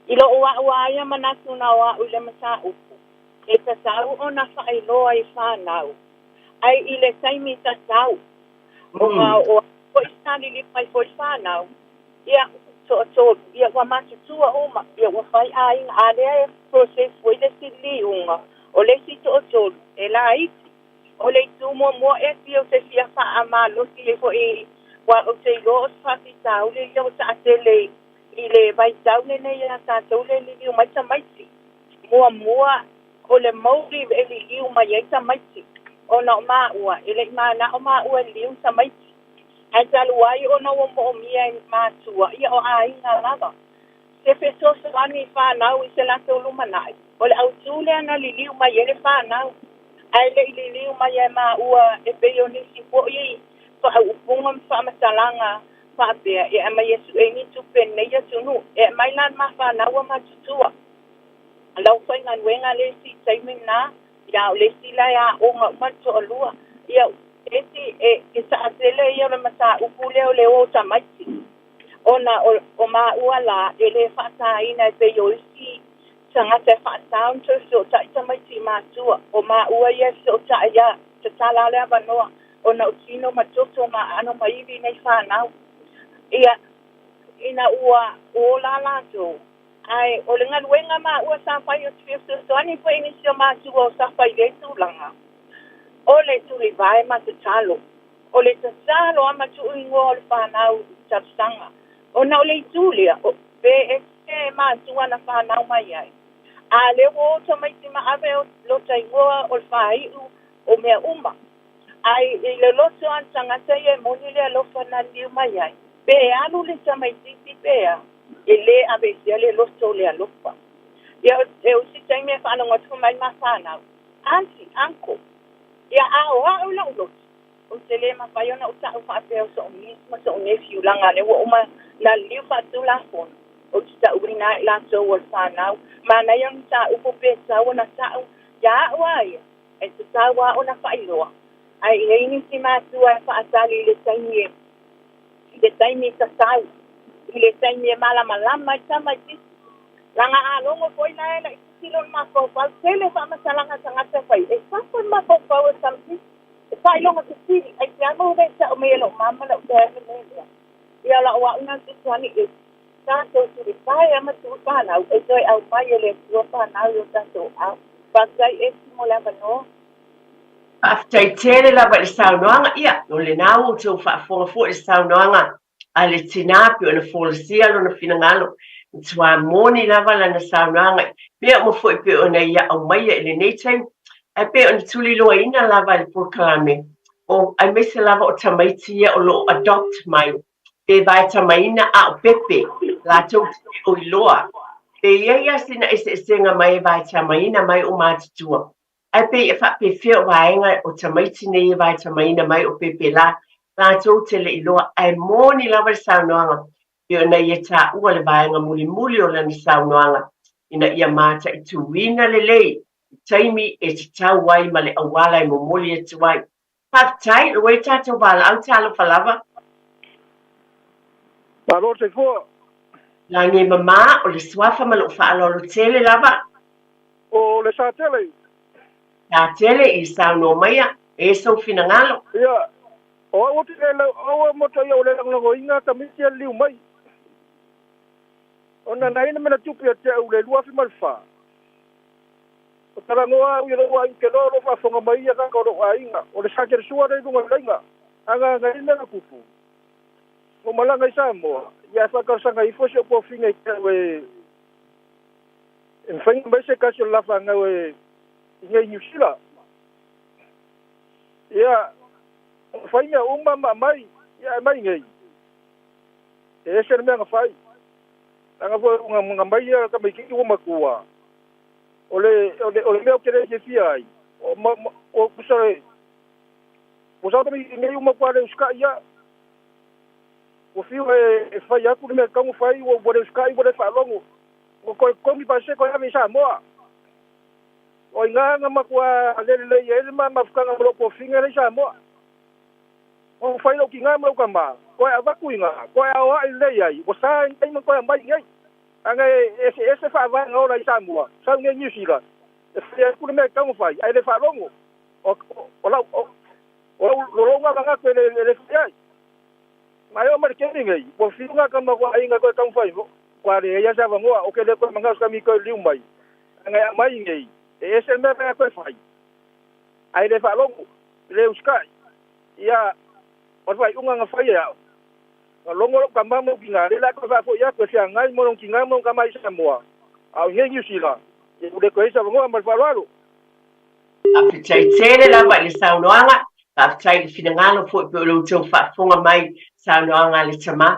I lou a'u a ia manatu na o a'u i le mataupu, e tatau ona faailoa i fanau, ai i le taimi tatau, ona o foi sa liliu mai foi fanau, ia, toatolu, ia ua matutua uma, ia ua fai aiga, a lea e process foi le isi liliuga, o le isi toatolu, e laiti. O le itu muamua e fia ou te fia faamalosi ai foi aua ou te iloa o se faafitauli ia ua taatele i le vaitau lenei ia tatou le liliu mai tamaiti. Muamua o le motive e liliu mai ai tamaiti ona o maua e le'i mana'o maua e liliu tamaiti ae talu ai ona ua mo'omia e matua ia o aiga lava se fesoasoani i fanau i se latou lumana'i o le autū lea na liliu mai ai le fanau ae le'i liliu mai e maua e pei o nisi fo'i faauupuga ma faamatalaga faapea e aumai e su'e ni tupe nei atunuu e aumai la mafanau a matutua lau faigaluega le isi taimi na ia o le isi la e aoga uma le toalua ia esi e taatele ia o le mataupu lea o le o tamaiti ona o maua la e lē faatāina e pei o isi tagata e faatā ona toe feso'ota'i tamaiti i matua o maua ia e feso'ota'i ia tatala le avanoa ona o tino ma toto ma aano ma ivi nei fanau ia ina ua ola latou ae o le galuega maua sa fai o te fia fesoasoani foi i nisi o matua o sa fai lea tulaga o le tulivae ma tatalo o le tatalo a matu'uigoa o le fanau talosaga ona o le itu lea pe ese matua na fanau mai ai a lea ua o tamaiti ma ave o lota igoa o le fāi'u o mea uma ai i le loto a le tagata ia e moni le alofa na liliu mai ai pe alu le tamaititi pe a e lē aveesea le loto o le alofa ia e usi taimi e faalogo atu mai mafanau aunty uncle ia a o a'u la'u loto ou te lē mafai ona ou ta'u faapea o so'u niece ma so'u nephew laga lea ua uma na liliu faatulafono ou te ta'uina ai latou o le fanau manaia ona tāupu pe tau ona ta'u ia a'u a ia e tatau a ona faailoa ae i ai nisi matua e faatali i le taimi e i le taimi tatau i le taimi e malamalama ai tamaititi laga a logo foi la e laʻi lo le mafaufau tele faamatalaga tagata fai e fafo le mafaufau e tamaititi e faailoga fesili ai te amo le ta'u mai e lo'u mama la'u dad le mea lea ia la'u a'u na fesoani e tatou tulipae ama tuu fanau e toe aumai e le Atua fanau i o tatou ao faafetai esi mo le avanoa. Faafetai tele lava i le saunoaga ia o lenā ua outou faafofoga foi i le saunoaga a le tinā pei ona folasia lona finagalo matua moni lava lana saunoaga mea uma foi pei ona ia aumaia i lenei taimi ae pei ona tuliloaina lava e le polokalame o aemaise lava o tamaiti ia o loo adopt mai pe vaetamaina a o pepe latou te le o iloa pe iai a sina eseesega mai e vaetamaina mai o matutua ae pei e faapefea o vaega o tamaiti nei e vaetamaina mai o pepe la latou te le iloa ae moni lava le saunoaga pei ona ia tāua le vaega mulimuli o lana saunoaga ina ia mataituina lelei i taimi e tatau ai ma le auala e momoli atu ai. Faafetai, ua i tatou valaau talofa lava. Malo soifua. Lagi e mamā o le suafa ma lou faaaloalo tele lava. O le Satele. Satele i saunoa maia e sou finagalo. Ia, o au te le au mo to ia o le lagolagoina tamaiti e liliu mai. Ona na ina mena tupi o te au le 2004. O talagoa au i lou aiga ke loa o lou faafofoga mai ia kaka o lou aiga. O le Satele sua le i luga o le laiga. Aga aga ina na kupu. O malaga i Samoa, ia faatalosaga ifo si ou pofiga i te au e e mafai mai se tasi o le lafanau e i nei Niu Sila. Ia, o fai mea uma ma mai, ia e mai nei. E ese le mea na fai. Langa foi nga mai ia ka mai ki ua matua. O le mea o ke le fia ai. O ma o kusa le o sa mai nei uma kwa le uska ia. O fiu e fai aku le mea kaunga fai ua le uska i ua le whaalongo. O koe kongi pase koe ave i Samoa. O inga nga makua lele le ia ele ma mafukanga mo loko finga le Samoa. O fai lo ki ngā mau ka ma. Koe avaku inga, koe aoa i le iai. O sa ngai ma koe mai ngai. Anga ese whaavanga ora i Samoa. Sau ngai New Zealand. E fai aku le mea kaunga fai. Ai le whaalongo. O lau o lau ngā ngā koe le fai ai. Mai o mare keri ngai. O whiunga ka makua inga koe kaunga fai. Kwa le ia sa vangoa. O ke le koe mangau ska mi koe liu mai. Anga mai ngai. E ese mea mea koe fai. Ai le whaalongo. Le uskai. Ia o fai unga nga fai ia. Nga longo lo ka mamo ki ngā le la koe whaafo ia koe whia ngai mo ki ngā mo ka mai Samoa. Au ngai New Zealand. E ule koe sa vangoa ma le whaloalo. Faafetai tele lava i le saunoaga, faafetai i le finagalo foi pe o le outou faafofoga mai saunoaga a le tamā.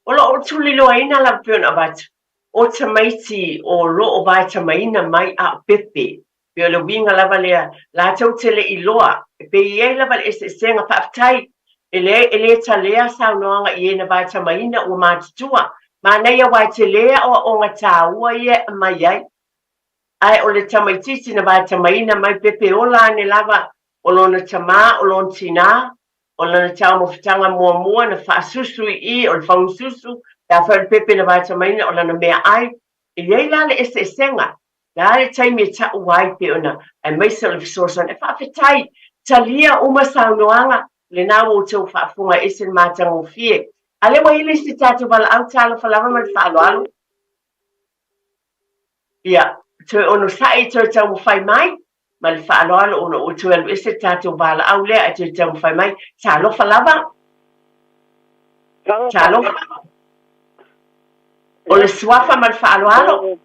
O lo o tuliloaina lava pei ona avatu, o tamaiti o lo o vaetamaina mai a o pepe. Pei o le uiga lava lea, latou te le i loa, e pei e i ai lava le eseesega. Faafetai, e leai e le talea saunoaga i e na vaetamaina ua matutua. Manaia aua e tele aoaoga taua ia e aumai ai. Ae o le tamaitiiti na vaetamaina mai pepe ola ane lava o lona tamā, o lona tinā, o lana taumafataga muamua na faasusu i i, o le fagasusu, pe afai o le pepe na vaetamaina o lana meaai. E i ai la le eseesega, le a le taimi e taʻu ai pei ona aemaise o le fesoasoani. E faafetai, talia uma saunoaga, lena ua outou faafofoga e ese le matagofie. A lea ua i ai le isi tatou valaau talofa lava ma le faaaloalo. Ia, toe onosai, toe taumafai mai, ma le faaaloalo ona ua toe alu ese le tatou valaau lea ae toe taumafai mai. Talofa lava. Talofa. O le suafa ma le faaaloalo.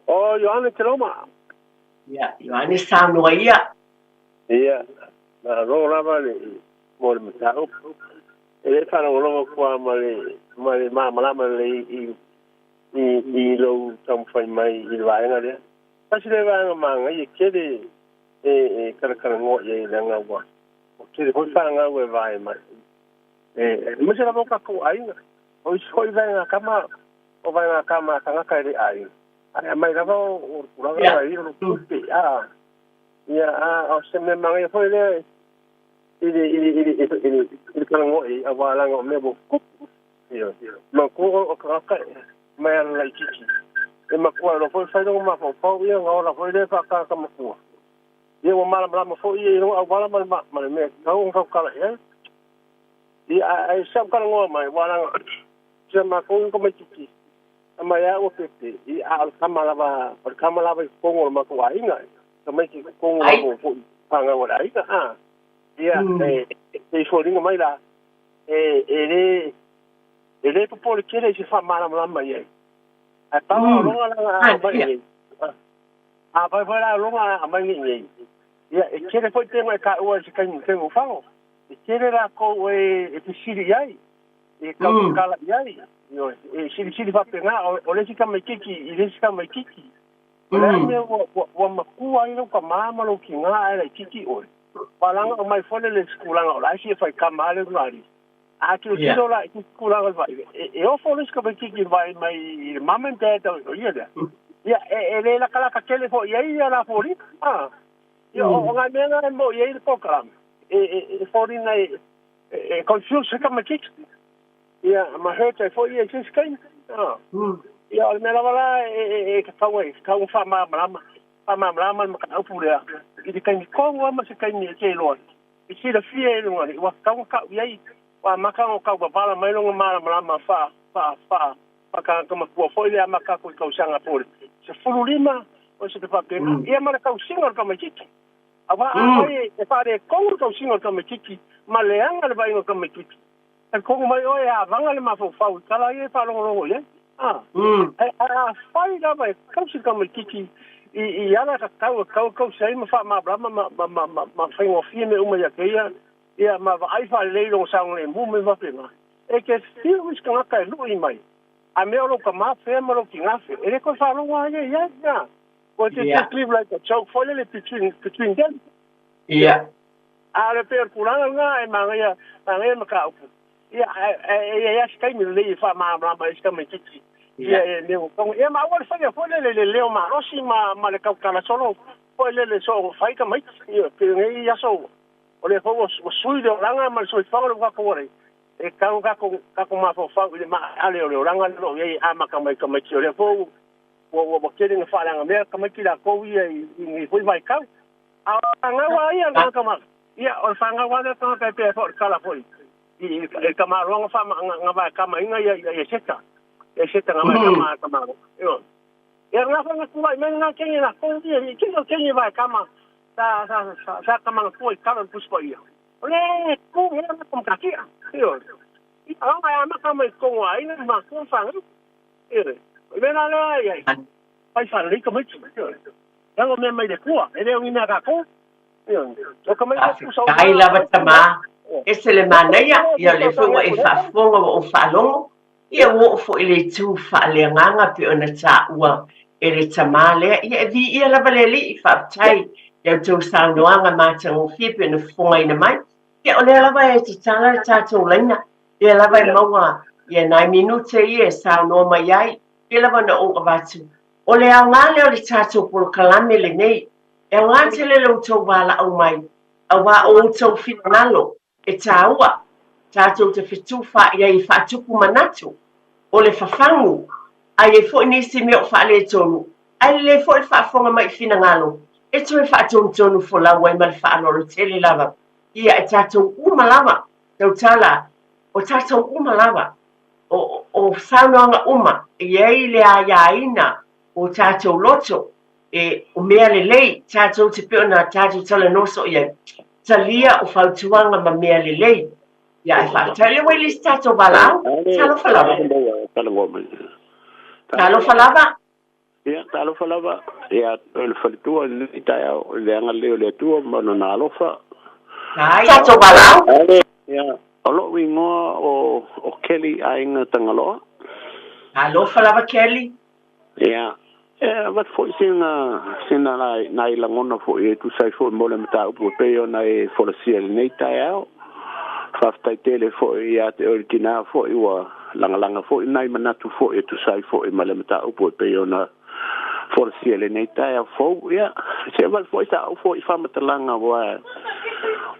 O Ioane Teloma. Ia, Ioane saunoa ia. Ia, malo lava le mo le mataupu. E le faalogologo atu lava ma le ma le malamalama lelei i i lou taumafai mai i le vaega lea. Tasi lea vaega manaia tele e talatalanoa i ai leaga ua tele foi fanau e vae mai. Aemaise lava o tatou aiga. O isi foi vaega tama, o vaega tama a tagata e le aiga. Ae aumai lava o le tulaga lena i o le tupe. Ia, a o se mea manaia foi lea i le talanoa i ai, aua leaga o mea ua tutupu. Manatua o tagata mai ala laitiiti e matua iloa foi fai lona mafaufau ia ona ola foi lea faatagata matua. Ia ua malamalama foi ia i lona auala ma le mea e tatau ona tautala i ai. Ia ae sa ou talanoa mai aua leaga si a matou tamaitiiti aumai lava ua pepe ia a o le tama lava o le tama lava i totonu o le matou aiga tamaiti i totonu lava foi fanau a le aiga a. Ia e foliga mai la e le popole tele i se faamalamalama i ai. Ae pau a o loga la a aumai nei. A fai foi la o loga a aumai nei, ia e tele foi pei ona e taua i se taimi o fago. E tele lakou e fesili i ai, e tautatala i ai, e silisili faapena o le isi tamaitiiti i le isi tamaitiiti. O le a le mea ua matua ai lou tama ma lou tina ae laitiiti oe? Palanga o mai foi le tulaga o la e fia fai kama a le ulugalii. A tilotilo la i se tulaga o le vaai, e ofo le isi tamaitiiti i le vaai mai i le mum and dad o ia lea. Ia, e le latalata tele foi i ai ia la foliga. Ia, o nai mea na e moi ai le polokalame, e foliga e confuse se tamaitiiti. Ia, ma hurt ai foi ia i se isi taimi. Ia, o le mea lava la e tatau ai, e tatau ona faamalamalama. Faamalamalama le mataupu lea i le taimi tonu lava ma se taimi e te iloa ai. E silafia e luga nei, ua tatau ona tau i ai, ua amata ona tau wavala mai lona malamalama faa, faa, faa, faatagata matua foi le amata atu i tausaga po o le 15 o se faapena. Ia ma le tausiga o le tamaitiiti. Aua afai e faaletonu le tausiga o le tamaitiiti ma leaga le vaaiga o le tamaitiiti, talitonu mai oe e avaga le mafaufau i tala ia e faalogologo i ai. Ae afai lava e tausi le tamaitiiti i ala tatau e tatau ona tausi ai ma faamalamalama ma faigofie mea uma ia te ia, ia ma vaai faalelei i lona saogalemu ma mea faapena, e te fiu isi tagata e lui mai. A mea o lou tamā fea ma lou tigā fea, e lē toe faalogo lava ia i ai, a. Ua just just live like a joke foi lele between between them. A o le pei o le tulaga lena e manaia manaia le mataupu, ia ae ae e i ai lava se taimi lelei e faamalamalama ai si tamaitiiti ia e mea ua tatau ona. Ia ma aua le faia foi lele i le leo malosi ma ma le tautala solo foi lele soona fai tamaiti, ia pei o nei aso o lea foi ua sui le olaga ma le soifuaga lea ua tatou ola ai, e tatau ona tatou tatou mafaufau i le maaleale o le olaga lea o lo o i ai e amata mai i tamaiti. O lea foi ua ua tele ina faaleagamea tamaiti latou ia i lenei foi vaitau. A o le fanau lava ia a le tagata ma ia o le fanau lava lea a le tagata e pei foi o le tala foi i i tamaloa na na vaetamaina ia Eseta. Eseta na vaetama a tamaloa. Ioe. Ia lena foi na tulai mai lena teine latou ia i tele o teine vaetama sa sa sa ta manatua i tala o le Tusi Paia. O le tu lea na matatia. Ioe. Ia ona e amata mai totonu o aiga ma matua ma fanau. Ioe. O le mea la lea e i ai, fai faalelei tamaiti. Ioe. Leaga o mea mai le Atua, e le o ni mea a tatou. Ioe. O tamaiti e tusa uma Faafetai lava tama. Ese le manaia, ia o lea foi ua e faafofoga ua ou faalogo, ia ua oo foi i le itu faaleagaga pei ona taua e le tama lea. Ia e viia lava le Alii, faafetai i a outou saunoaga matagofie pei ona fofogaina mai. Ia o lea lava e tatala le tatou laina, lea lava e maua ia nai minute ia e saunoa mai ai, pei lava ona ou avatu. O le aoga lea o le tatou polokalame lenei, e aoga tele lo outou valaau mai, aua o outou finagalo e tāua, tātou te fetufaai ai e faatupu manatu, o le fafagu, a i ai foi nisi mea o faaletonu, ae lelei foi le faafofoga mai i finagalo e toe faatonutonu folau ai ma le faaaloalo tele lava. Ia, e tātou uma lava, tautala, o tātou uma lava, o, o saunoaga uma, e i ai le aiaina o tātou loto, e o mea lelei, tātou te pei ona tātou talanoa soo i ai, talia o fautuaga ma mea lelei. Ia, e faafetai lea ua i le isi tātou valaau. Talofa lava. Talofa lava. Ia, talofa lava. Ia, o le faletua i lenei taeao, i le agalelei o le Atua ma Lona alofa. Ai, tātou valaau. Ia, o lou igoa o Kelly Aiga Tagaloa. Talofa lava Kelly. Ia, e avatu foi sina, sina nai lagona foi e tusa ai foi mo le mataupu e pei ona e folasia i lenei taeao. Faafetai tele foi ia te oe le tinā foi ua lagalaga foi nai manatu foi e tusa ai foi ma le mataupu e pei ona folasia i lenei taeao fou. Ia, se avatu foi sa ou foi faamatalaga aua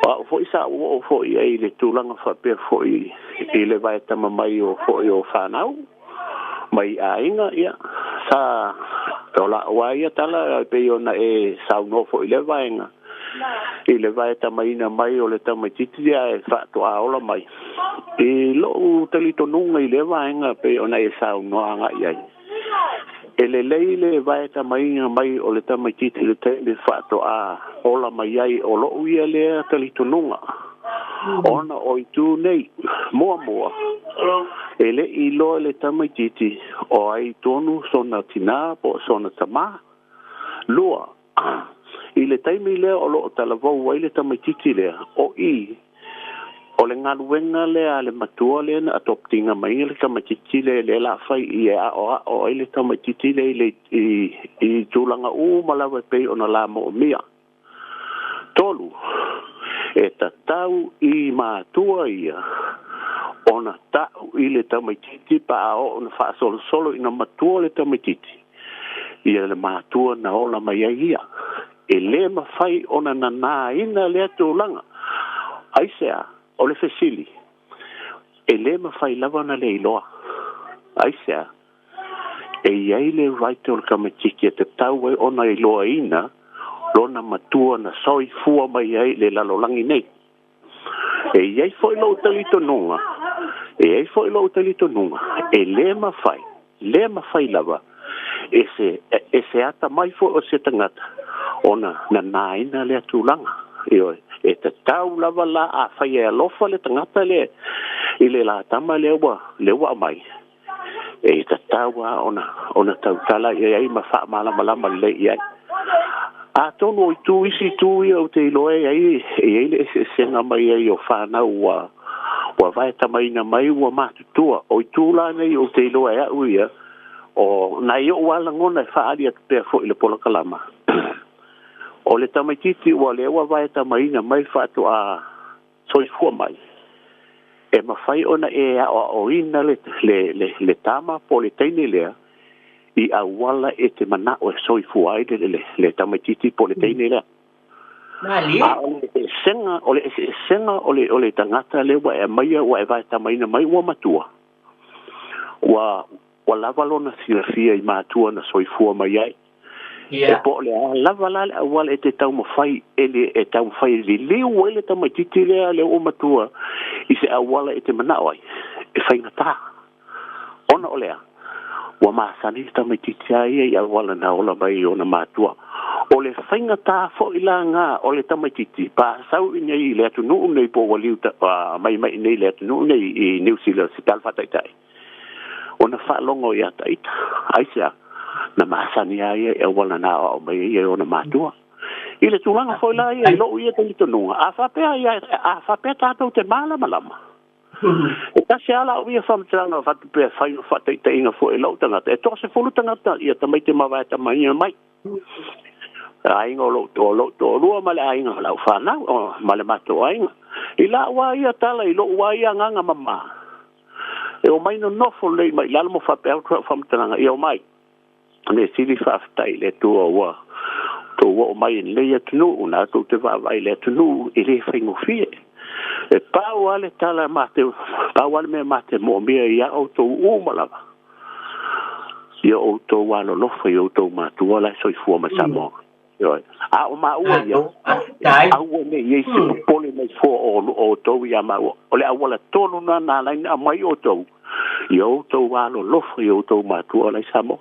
o au foi sa ou oo foi i ai i le tulaga faapea foi i le vaetama mai o foi o fanau. mai aiga, ia, sa, o la'u a ia tala e pei ona e saunoa foi i lea vaega, i le vaetamaina mai o le tamaitiiti ae faatoa ola mai. I lo'u talitonuga i lea vaega e pei ona e saunoa agai ai, e lelei le vaetamaina mai o le tamaitiiti i le taimi faatoa ola mai ai, o lo'u ia lea talitonuga. Ona o itu nei, muamua, e le i iloa e le tamaitiiti o ai tonu sona tinā po o sona tamā. Lua, i le taimi lea o lo o talavou ai le tamaitiiti lea, o i, o le galuega lea a le matua lea na adoptiga mai le tamaitiiti lea, lea la fai i e aoao ai le tamaitiiti lea i le i tulaga uma lava e pei ona la moomia. 3, E tatau i matua ia ona ta'u i le tamaitiiti pe a oo ona faasolosolo ina matua le tamaitiiti, ia le matua na ola mai ai ia. E lē mafai ona nanāina lea tulaga. Aisea? O le fesili, e lē mafai lava ona le iloa. Aisea? E i ai le right o le tamaitiiti e tatau ai ona iloaina lona matua na soifua mai ai i le lalolagi nei. E i ai foi lou talitonuga, e i ai foi lou talitonuga, e lē mafai, lē mafai lava e se, e se atamai foi o se tagata ona nanāina lea tulaga. Ioe, e tatau lava la afai e alofa le tagata lea i le la tama lea ua, lea ua aumai, e tatau lava ona, ona tautala i ai ma faamalamalama lelei i ai. Atonu o itu isi itu ia ou te iloa e ai, e i ai le eseesega mai ai o fanau ua, Ua vaetamaina mai ua matutua o itu la nei ou te iloa e a'u ia o nai o'u a lagona e fa'aali atu pea fo'i le polokalama. O le tamaititi ua lea ua vaetamaina mai fa'ato'a soifua mai e mafai ona e a'oa'oina le le le le tama po le teine lea i auala e te mana'o e soifua ai le le le tamaititi po le teine lea. Malie. A o le eseesega o le eseesega o le o le tagata lea ua e aumaia ua e vaetamaina mai ua matua ua ua lava lona silafia i matua na soifua mai ai. E po o le a lava la le auala e te taumafai e le e taumafai e liliu ai le tamaititi lea lea ua matua i se auala e te mana'o ai e faigatā ona o le a ua masani le tamaititi a ia i auala na ola mai i ona matua. O le faigatā fo'i lagā o le tamaititi pa sau iinei i le atunuu nei po ua liu mai mai iinei i le atunuu nei i Niu Sila se tala faataitai ona faalogo iā taita aisea na masani a ia i auala na aoao mai ai e ona matua. I le tulaga foi la ia i lo'u ia talitonuga a faapea ia a faapea tatou te malamalama e tasi a la'u ia faamatalaga avatu pea e fai ma faataitaiga foi i lo'u tagata e toasefulu tagata ia tamaiti mavae tamaina mai aiga o lo'u o lo'u toalua ma le aiga o la'u fanau ma le matou aiga i la'u a ia tala i lo'u a ia agaga mamā e omai nonofo lelei mai i lalo ma faapea atu a'u faamatalaga ia omai le sili faafetai i le Atua ua tou oo mai i lenei atunuu na tou te vaavaai i le atunuu e lē faigofie. E pau a le tala mate pau a le mea mate mo'omia iā outou uma lava ia outou alolofa i outou matua la e soifua mai Samoa. Ioe. A o maua ia aua ne i ai se popole mai fua o outou iā maua. O le auala tonu lena na ala ai ona aumai outou ia outou alolofa i outou matua la i Samoa.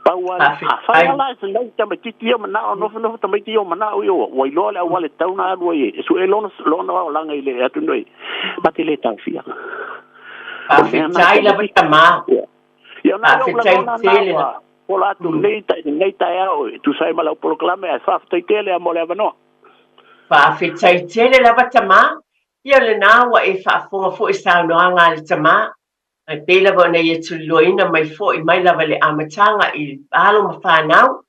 Pau a afai a la e nai tamaititi ia mana'o nofonofo tamaiti ia o mana'o ia ua iloa le auala e tatau ona alu ai e su'e lona lona olaga i le atunuu nei ma te lē taofia. O le mea lena Faafetai lava tamaiti. tamā. Ia na i lou Faafetai lagona na tele ua lava. fola atu lenei lenei taeao e tusa ai ma lau polokalame ae faafetai tele a mo le avanoa. Faafetai tele lava tamā. Ia lena ua e faafofoga foi i saunoaga a le tamā. Ae pei lava ona ia tuliloaina mai foi mai lava i le amataga i alo ma fanau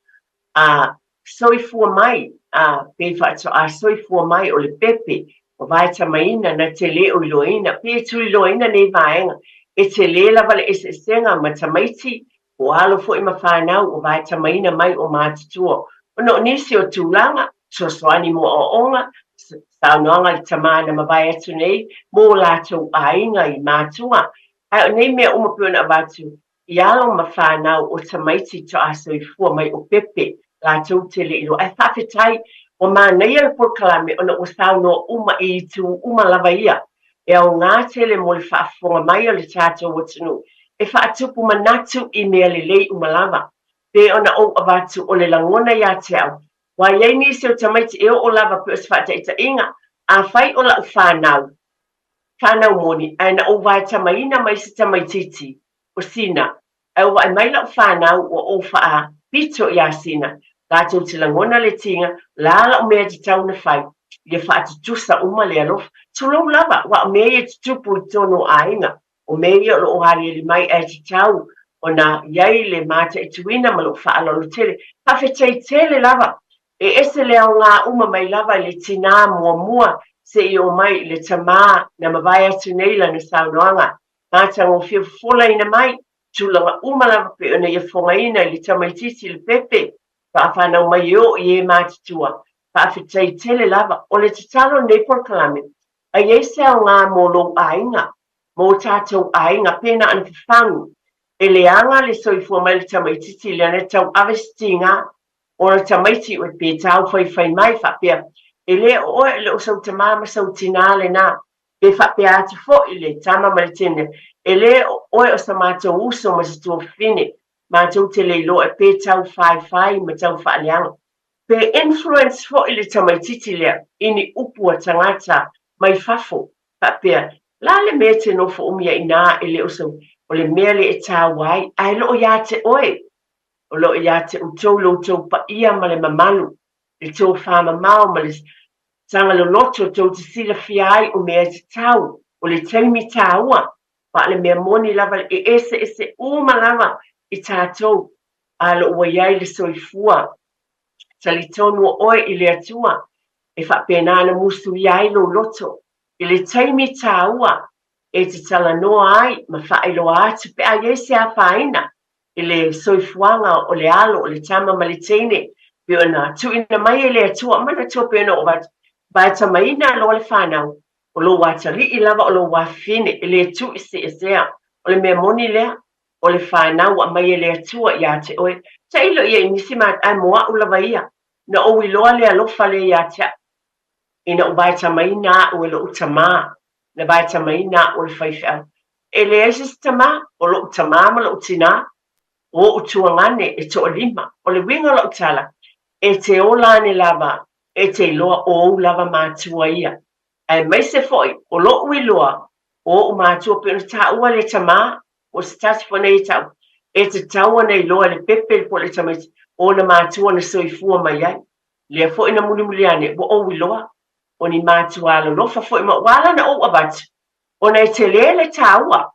a soifua mai, a pei faatoa soifua mai o le pepe ua vaetamaina na te le o iloaina. Pei e tuliloaina nei vaega e tele lava le eseesega ma tamaiti o alo foi ma fanau ua vaetamaina mai o matutua ona o nisi o tulaga fesoasoani mo aoaoga, saunoaga a le tamā na mavae atu nei mo latou aiga i matua. Ae o nei mea uma pei ona avatu i alo ma fanau o tamaiti toa soifua mai o pepe latou te le iloa. Ae faafetai ua manaia le polokalame ona ua saunoa uma i itu uma lava ia e aoga tele mo le faafofoga mai o le tatou atunuu e faatupu manatu i mea lelei uma lava. Pei ona ou avatu o le lagona ia te au, ua i ai nisi o tamaiti e oo lava pei o se faataitaiga, afai o la'u fanau, fanau moni, ae na ou vaetamaina mai se tamaititi o Sina, ae ua vaai mai la'u fanau ua ou faapito iā Sina, latou te lagona le tiga, la la'u mea e tatau ona fai, ia faatutusa uma le alofa. Tulou lava, aua o mea ia e tutupu i totonu o aiga, o mea ia o lo o aliali mai ae tatau ona i ai le mataituina ma lou faaaloalo tele. Faafetai tele lava. E ese le aoga uma mai lava i le tinā muamua seia oo mai i le tamā na mavae atu nei lana saunoaga matagofie fofolaina mai tulaga uma lava pei ona ia fogaina i le tamaititi le pepe faafanau mai e oo i e matutua. Faafetai tele lava. O le tatalo o lenei polokalame, a i ai se aoga mo lou aiga, mo tatou aiga, pe na ona fafagu, e leaga le soifua mai o le tamaititi lea na tau ave se tiga ona tamaiti oe pe taufaifai mai faapea, E le o oe, e le o sou tamā ma sou tinā lenā. Pe faapea atu foi le tama ma le teine, E le o oe o sa matou uso ma se tuafafine, matou te le iloa e pe taufaifai ma taufaaleaga. Pe influence foi le tamaititi lea i ni upu a tagata mai fafo, faapea, La le mea e te nofo umi ai inā e le o sou, o le mea lea e tāua ai, ae lo o iā te oe, o lo o iā te outou lo outou paia ma le mamalu, le tofamamao ma le taga loloto tou te silafia ai o mea e tatau. O le taimi tāua, ma o le mea moni lava e eseese uma lava i tatou, a o lo o ua i ai le soifua talitonu o oe i le Atua, e faapena ona musuia ai lou loto i le taimi tāua e te talanoa ai ma faailoa atu pe a i ai se afaina i le soifuaga o le alo, o le tama ma le teine, pei ona tuuina mai e le Atua. Manatua pei ona ou avatu, vaetamaina loa le fanau, o lou atalii lava o lou afafine, e le tuueseesea. O le mea moni lea, o le fanau ua aumai e le Atua ia te oe. Tailo ia i nisi ma, ae mo a'u lava ia, na ou iloa le alofa lea ia te a'u, ina ua vaetamaina a'u e lo'u tamā, na vaetamaina a'u e le faifeau. E leai se isi tamā, o lo'u tamā ma lo'u tinā, o o'u tuagane e toalima. O le uiga o la'u tala, e te ola ane lava, e te iloa o ou lava matua ia. Aemaise foi o lo'u iloa o o'u matua pei ona taua le tamā, po o se tasi foi na ia ta'u, e tatau ona iloa e le pepe po o le tamaiti o ona matua na soifua mai ai. Lea foi na mulimuli ane ua ou iloa o ni matua alolofa foi ma ua ala ona ou avatu ona e tele le taua,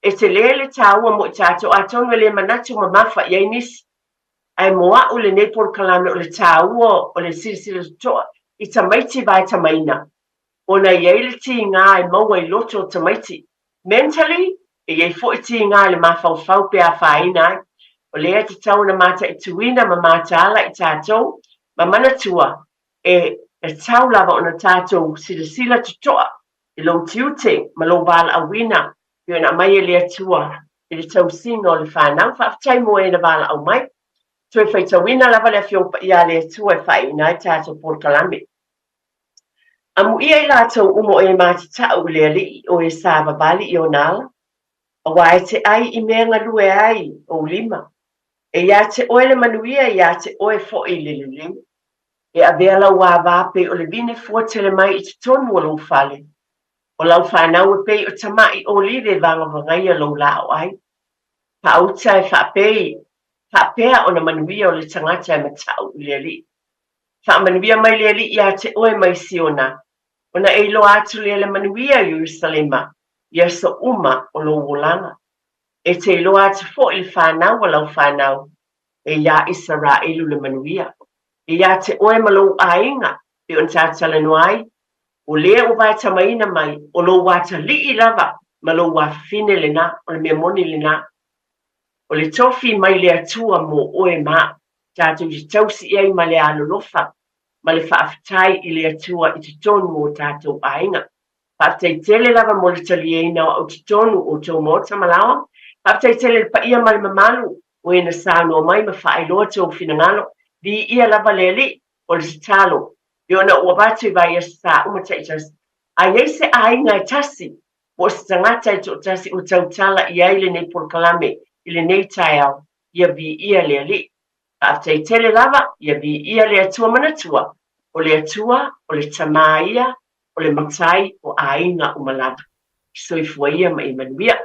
e tele le taua mo i tatou atonu e le manatu mamafa i ai nisi. Ae mo a'u lenei polokalame o le taua o le silasila toto'a i tamaiti vaetamaina ona e i ai le tiga e maua i loto o tamaiti mentally, e i ai foi tiga i le mafaufau pe afaina ai. O lea e tatau ona mataituina ma mataala i tatou ma manatua e tatau lava ona tatou silasila toto'a i lou tiute ma lou valaauina pei ona aumai e le Atua i le tausiga o le fanau. Faafetai mo e na valaau mai. Toe faitauina lava le Afioga Paia a le Atua e faaiuina ai tatou polokalame. Amuia i latou uma o e matatau i le Alii o e savavali i ona ala, aua e te ai i mea galue ai ou lima. E ia te oe le manuia, ia te oe foi le lelei. E avea lau avā pei o le vine fuatele mai i totonu o lou fale. O lau fanau e pei o tama'i olive e vagavagaia lou lā o ai. Paauta e faapei, faapea ona manuia o le tagata e mata'u i le Alii. Faamanuia mai le Alii iā te oe mai Siona, ona e iloa atu lea le manuia i Ierusalema i aso uma o lou olaga. E te iloa atu foi le fanau a lau fanau, e iā Isaraelu le manuia. E iā te oe ma lou aiga, pei ona tatou talanoa ai, o lea ua vaetamaina mai, o lou atalii lava ma lou afafine lenā, o le mea moni lenā. O le tofi mai le Atua mo oe ma a'u, tatou te tausi i ai ma le alolofa ma le faafetai i le Atua i totonu o tatou aiga. Faafetai tele lava mo le taliaina o a'u totonu o tou maota ma laoa. Faafetai tele i le paia ma le mamalu o e na saunoa mai ma faailoa tou finagalo. Viia lava le Alii, o le tatalo e ona ua avatu i vaiaso sa uma taitasi. A i ai se aiga e tasi po o se tagata e toatasi ua tautala i ai lenei polokalame i lenei taeao, ia viia le Alii. Faafetai tele lava, ia viia le Atua manatua, o le Atua, o le Tamā ia, o le Matai o aiga uma lava. Soifua ia ma ia manuia.